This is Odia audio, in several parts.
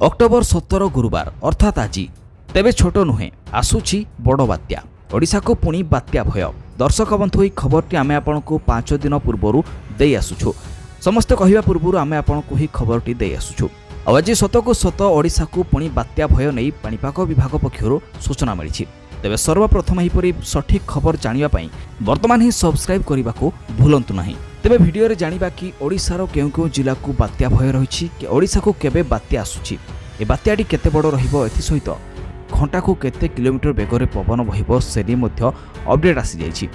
ଅକ୍ଟୋବର 17 ଗୁରୁବାର, ଅର୍ଥାତ୍ ଆଜି। ତେବେ ଛୋଟ ନୁହେଁ, ଆସୁଛି ବଡ଼ ବାତ୍ୟା। ଓଡ଼ିଶାକୁ ପୁଣି ବାତ୍ୟା ଭୟ। ଦର୍ଶକ ବନ୍ଧୁ, ଏହି ଖବରଟି ଆମେ ଆପଣଙ୍କୁ 5 ଦିନ ପୂର୍ବରୁ ଦେଇ ଆସୁଛୁ। ସମସ୍ତେ କହିବା ପୂର୍ବରୁ ଆମେ ଆପଣଙ୍କୁ ଏହି ଖବରଟି ଦେଇ ଆସୁଛୁ। ଆଉ ଆଜି ସତକୁ ସତ ଓଡ଼ିଶାକୁ ପୁଣି ବାତ୍ୟା ଭୟ ନେଇ ପାଣିପାଗ ବିଭାଗ ପକ୍ଷରୁ ସୂଚନା ମିଳିଛି। ତେବେ ସର୍ବପ୍ରଥମ ଏହିପରି ସଠିକ୍ ଖବର ଜାଣିବା ପାଇଁ ବର୍ତ୍ତମାନ ହିଁ ସବସ୍କ୍ରାଇବ୍ କରିବାକୁ ଭୁଲନ୍ତୁ ନାହିଁ। ତେବେ ଭିଡ଼ିଓରେ ଜାଣିବା କି ଓଡ଼ିଶାର କେଉଁ କେଉଁ ଜିଲ୍ଲାକୁ ବାତ୍ୟା ଭୟ ରହିଛି, କି ଓଡ଼ିଶାକୁ କେବେ ବାତ୍ୟା ଆସୁଛି, ଏ ବାତ୍ୟାଟି କେତେ ବଡ଼ ରହିବ, ଏଥିସହିତ ଘଣ୍ଟାକୁ କେତେ କିଲୋମିଟର ବେଗରେ ପବନ ବହିବ, ସେ ନେଇ ମଧ୍ୟ ଅପଡେଟ୍ ଆସିଯାଇଛି।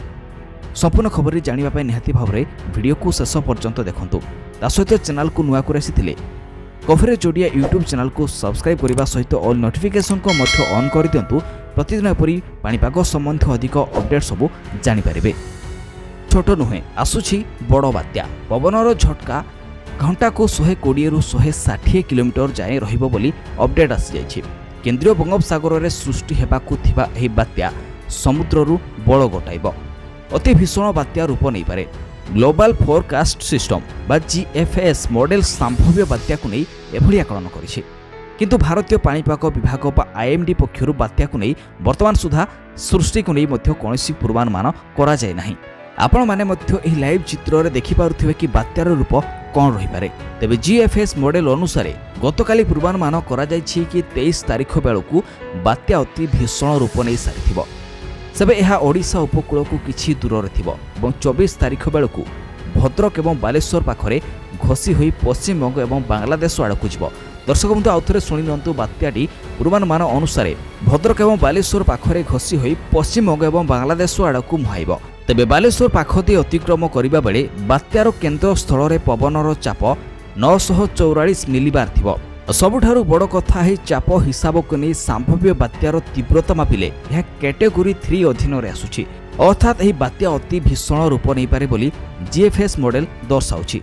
ସମ୍ପୂର୍ଣ୍ଣ ଖବରଟି ଜାଣିବା ପାଇଁ ନିହାତି ଭାବରେ ଭିଡ଼ିଓକୁ ଶେଷ ପର୍ଯ୍ୟନ୍ତ ଦେଖନ୍ତୁ। ତା ସହିତ ଚ୍ୟାନେଲକୁ ନୂଆ କରି ଆସିଥିଲେ କଭରେଜ ଓଡ଼ିଆ ୟୁଟ୍ୟୁବ୍ ଚ୍ୟାନେଲକୁ ସବସ୍କ୍ରାଇବ୍ କରିବା ସହିତ ଅଲ୍ ନୋଟିଫିକେସନକୁ ମଧ୍ୟ ଅନ୍ କରିଦିଅନ୍ତୁ। ପ୍ରତିଦିନ ଏପରି ପାଣିପାଗ ସମ୍ବନ୍ଧୀୟ ଅଧିକ ଅପଡେଟ୍ ସବୁ ଜାଣିପାରିବେ। ଛୋଟ ନୁହେଁ, ଆସୁଛି ବଡ଼ ବାତ୍ୟା। ପବନର ଝଟକା ଘଣ୍ଟାକୁ 120ରୁ 160 କିଲୋମିଟର ଯାଏଁ ରହିବ ବୋଲି ଅପଡେଟ୍ ଆସିଯାଇଛି। କେନ୍ଦ୍ରୀୟ ବଙ୍ଗୋପସାଗରରେ ସୃଷ୍ଟି ହେବାକୁ ଥିବା ଏହି ବାତ୍ୟା ସମୁଦ୍ରରୁ ବଳ ଗୋଟାଇବ, ଅତି ଭୀଷଣ ବାତ୍ୟା ରୂପ ନେଇପାରେ। ଗ୍ଲୋବାଲ ଫୋରକାଷ୍ଟ ସିଷ୍ଟମ ବା ଜିଏଫ୍ଏସ୍ ମଡେଲ ସମ୍ଭାବ୍ୟ ବାତ୍ୟାକୁ ନେଇ ଏଭଳି ଆକଳନ କରିଛି। କିନ୍ତୁ ଭାରତୀୟ ପାଣିପାଗ ବିଭାଗ ବା ଆଇଏମ୍ଡି ପକ୍ଷରୁ ବାତ୍ୟାକୁ ନେଇ ବର୍ତ୍ତମାନ ସୁଦ୍ଧା ସୃଷ୍ଟିକୁ ନେଇ ମଧ୍ୟ କୌଣସି ପୂର୍ବାନୁମାନ କରାଯାଇ ନାହିଁ। ଆପଣମାନେ ମଧ୍ୟ ଏହି ଲାଇଭ୍ ଚିତ୍ରରେ ଦେଖିପାରୁଥିବେ କି ବାତ୍ୟାର ରୂପ କ'ଣ ରହିପାରେ। ତେବେ ଜିଏଫ୍ଏସ୍ ମଡେଲ ଅନୁସାରେ ଗତକାଲି ପୂର୍ବାନୁମାନ କରାଯାଇଛି କି 23 ତାରିଖ ବେଳକୁ ବାତ୍ୟା ଅତି ଭୀଷଣ ରୂପ ନେଇ ସାରିଥିବ। ତେବେ ଏହା ଓଡ଼ିଶା ଉପକୂଳକୁ କିଛି ଦୂରରେ ଥିବ ଏବଂ 24 ତାରିଖ ବେଳକୁ ଭଦ୍ରକ ଏବଂ ବାଲେଶ୍ୱର ପାଖରେ ଘଷି ହୋଇ ପଶ୍ଚିମବଙ୍ଗ ଏବଂ ବାଂଲାଦେଶ ଆଡ଼କୁ ଯିବ। ଦର୍ଶକ ବନ୍ଧୁ, ଆଉଥରେ ଶୁଣି ନିଅନ୍ତୁ। ବାତ୍ୟାଟି ପୂର୍ବାନୁମାନ ଅନୁସାରେ ଭଦ୍ରକ ଏବଂ ବାଲେଶ୍ୱର ପାଖରେ ଘଷି ହୋଇ ପଶ୍ଚିମବଙ୍ଗ ଏବଂ ବାଂଲାଦେଶ ଆଡ଼କୁ ମୁହାଁଇବ। ତେବେ ବାଲେଶ୍ୱର ପାଖ ଦେଇ ଅତିକ୍ରମ କରିବା ବେଳେ ବାତ୍ୟାର କେନ୍ଦ୍ରସ୍ଥଳରେ ପବନର ଚାପ 944 ମିଲିବାର ଥିବ। ସବୁଠାରୁ ବଡ଼ କଥା, ଏହି ଚାପ ହିସାବକୁ ନେଇ ସମ୍ଭାବ୍ୟ ବାତ୍ୟାର ତୀବ୍ରତା ମାପିଲେ ଏହା କ୍ୟାଟେଗୋରୀ 3 ଅଧୀନରେ ଆସୁଛି। ଅର୍ଥାତ୍ ଏହି ବାତ୍ୟା ଅତି ଭୀଷଣ ରୂପ ନେଇପାରେ ବୋଲି ଜିଏଫ୍ଏସ୍ ମଡେଲ ଦର୍ଶାଉଛି।